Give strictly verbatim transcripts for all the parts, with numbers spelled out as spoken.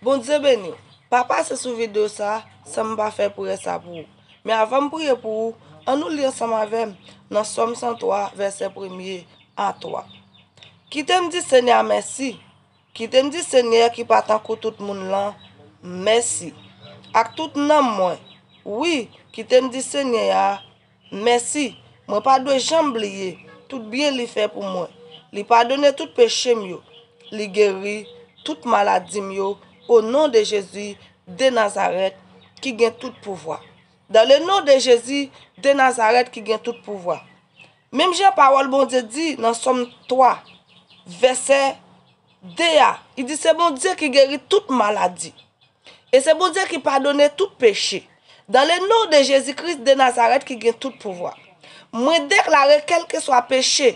Bondye beni w. Pa pase sou videyo sa a san m pa fè priyè sa pou ou. Men avan m priye pou ou, ann nou li ansanm avè m nan Sòm san twa, vèsè premye a twa. Kite m di Senyè a mèsi. Kite m di Senyè ki pa tankou tout moun lan, mèsi. Ak tout nanm mwen, wi, kite m di Senyè a mèsi. Mwen pa dwe janm bliye tout byen li fè pou mwen. Li padone tout peche m yo. Li geri tout maladi m yo, o non de Jezi de Nazarèt ki gen tout pouvwa. Dans le nom de Jésus de Nazareth ki gen tout pouvwa. Menm jan pawòl Bondye di nan Sòm twa, vèsè de a, li di se Bondye ki geri tout maladi. E se Bondye ki padone tout peche. Dans le nom de Jésus-Christ de Nazareth ki gen tout pouvwa. Mwen deklare kèlkeswa peche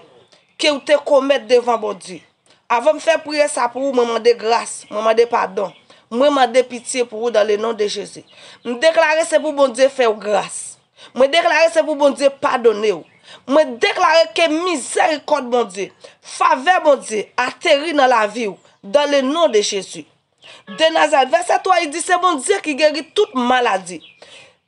ke w te komèt devan Bondye. Avan m fè priyè sa pou ou, mwen mande gras, mwen mande padon, mwen mande pitye pou ou dans le nom de Jésus. M deklare se pou Bondye fè w gras. Mwen deklare se pou Bondye padone w. Mwen deklare ke mizèrikòd Bondye, favè Bondye ateri nan lavi w dans le nom de Jésus de Nazareth. Vèsè twa, li di se Bondye ki geri tout maladi.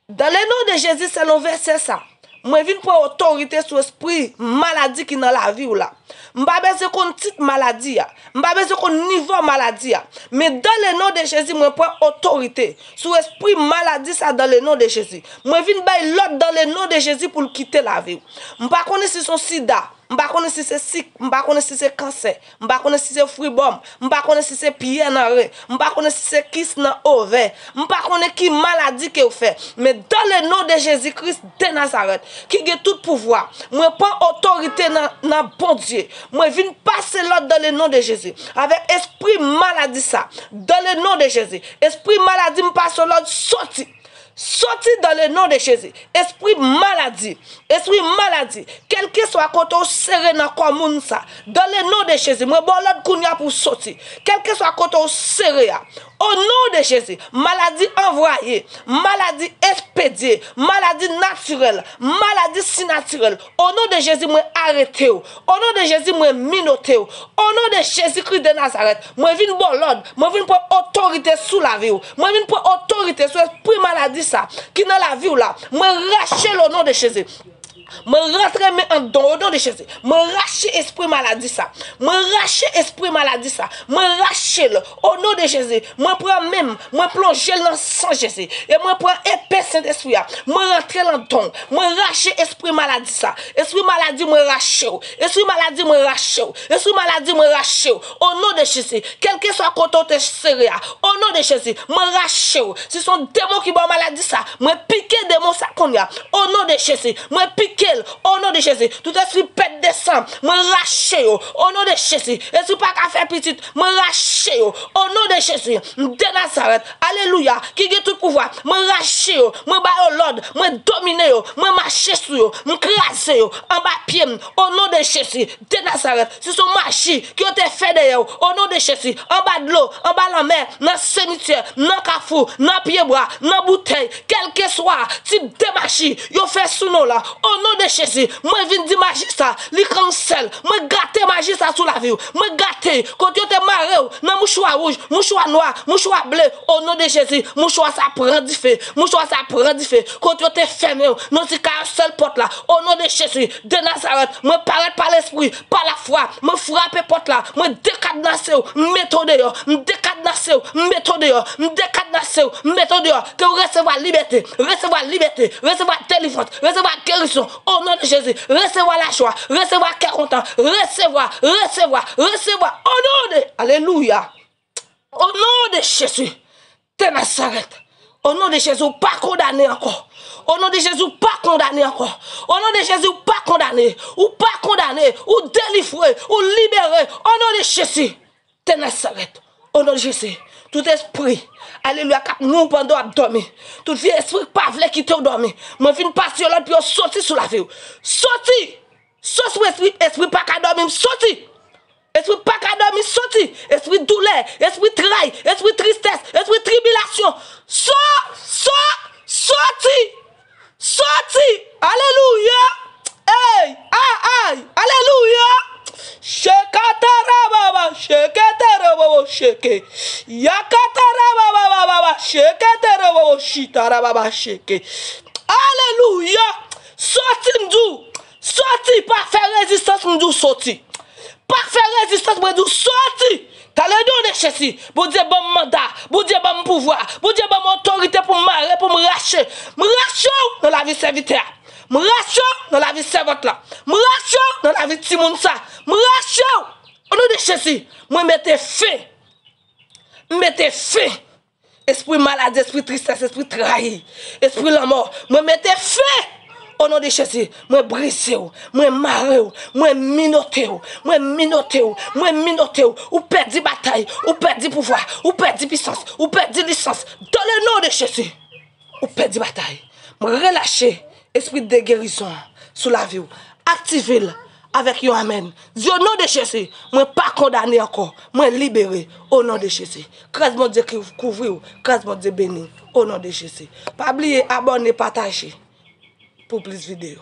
Dans le nom de Jésus, selon vèsè sa, mwen vin pran otorite sou espri maladi ki nan lavi w la. M pa bezwen konn tit maladi a. M pa bezwen konn nivo maladi a. Men dans le nom de Jésus, mwen pran otorite sou espri maladi sa dans le nom de Jésus. Mwen vin bay lòd dans le nom de Jésus pou l kite lavi w. M pa konnen si se yon sida. M pa konnen si se sik, m pa konnen si se kansè, m pa konnen si se fribòm, m pa konnen si se pyè nan ren, m pa konnen si se kis nan ovè, m pa konnen ki maladi ke w fè. Men dans le nom de Jésus-Christ de Nazareth, ki gen tout pouvwa, mwen pran otorite nan, nan Bondye. Mwen vin pase lòd dans le nom de Jésus. Avèk espri maladi sa, dans le nom de Jésus. Espri maladi, m pase lòd soti. Soti dans le nom de Jésus. Espri maladi. Espri maladi. Kèlkeswa kote w sere nan kò moun sa. Dans le nom de Jésus. Mwen ba w lòd kounye a pou w soti. Kèlkeswa kote w sere a. O non de Jezi. Maladi anvwaye. Maladi espedye. Maladi natirèl. Maladi sinatirèl. O non de Jezi, mwen arete w. O non de Jezi, mwen minote w. O non de Jezikri de Nazarèt, mwen vin ba w lòd, mwen vin pran otorite sou lavi w. Mwen vin pran otorite sou espri maladi sa ki nan lavi w la. Mwen rache l o non de Jezi. Mwen rantre men anndan w o non de Jezi. Mwen rache espri maladi sa. Mwen rache espri maladi sa. Mwen rache l o non de Jezi. Mwen pran men m, mwen plonje l nan san Jezi. E mwen pran epe Sentespri a. Mwen rantre l anndan w. Mwen rache espri maladi sa. Espri maladi, mwen rache w. Espri maladi, mwen rache w. Espri maladi, mwen rache w. O non de Jezi, kèlkeswa kote w te sere a, o non de Jezi, mwen rache w. Si se yon demon ki ba w maladi sa, mwen pike demon sa kounye a. O non de Jezi, mwen pike l. O non de Jezi, tout espri pèt de san, mwen rache yo. O non de Jezi, espri pa ka fè pitit, mwen rache yo. O non de Jezi de Nazarèt, alelouya, ki gen tout pouvwa, mwen rache yo, mwen ba yo lòd, mwen domine yo, mwen mache sou yo, mwen kraze yo anba pye m, o non de Jezi de Nazarèt. Si se yon maji ke yo te fè dèyè w, o non de Jezi, anba dlo, anba lanmè, nan simityè, nan kafou, nan pyebwa, nan boutèy, kèlkeswa tip de maji yo fè sou non la, o non de Jezi, mwen vin di maji sa, li kansèl, mwen gate maji sa sou lavi w, mwen gate kote yo te mare w nan mouchwa wouj, mouchwa nwa, mouchwa ble, o non de Jezi, mouchwa sa pran dife, mouchwa sa pran dife, kote yo te fèmen w nan ti kay sèl pòt la, o non de Jezi de Nazarèt, mwen parèt pa lespri, pa lafwa, mwen frape pòt la, mwen dekanase w, m mete w deyò, m dekanase w, m mete w deyò, m dekanase w, m mete w deyò, ke w resevwa libète, resevwa libète, resevwa delivrans, resevwa gerizon, o non de Jezi, resevwa lajwa, resevwa kè kontan, resevwa, resevwa, resevwa, o non de, alelouya, o non de Jezi de Nazarèt. O non de Jezi, ou pa kondane ankò. O non de Jezi, ou pa kondane ankò. O non de Jezi, ou pa kondane. Ou pa kondane. Ou delivre. Ou libere. O non de Jezi de Nazarèt. O non de Jezi. Tout espri, alelouya, k ap nwi w pandan w ap dòmi. Tout vye espri k pa vle kite w dòmi. Mwen vin pase yo lòd pou yo soti sou lavi w. Soti! Sòs pou espri, espri pa ka dòmi, soti. Espri pa ka dòmi, soti. Espri doulè, espri tray, espri tristès, espri tribilasyon. Sò, sò, soti. Soti. Alelouya. Ey, a, ay, alelouya. Shekatarababa, sheketarababa, sheke. Yakatara Sheke terebo shita rababa sheke. Alelouya. Soti m di w. Soti, pa fè rezistans, m di w soti. Pa fè rezistans, mwen di w soti. Talè non de Jezi. Bondye ban m manda. Bondye ban m pouvwa. Bondye ban m otorite pou m mare, pou m rache. M rache w nan lavi sèvitè a. M rache w nan lavi sèvant la. M rache w nan lavi timoun sa. M rache w. O non de Jezi, mwen mete fen. M mete fen. Espri maladi, espri tristès, espri trayi, espri lanmò, mwen mete fen. O non de Jezi, mwen brize w, mwen mare w, mwen minote w, mwen minote w, mwen minote w. Ou pèdi batay, ou pèdi pouvwa, ou pèdi pisans, ou pèdi lisans. Dans le nom de Jésus, ou pèdi batay. Mwen relache espri de gerizon an sou lavi w. Aktive l avèk yon amèn. Di, o non de Jezi, mwen pa kondane ankò. Mwen libere o non de Jezi. Gras Bondye ki kouvri w. Gras Bondye beni w o non de Jezi. Pa bliye abòne, pataje pou plis videyo.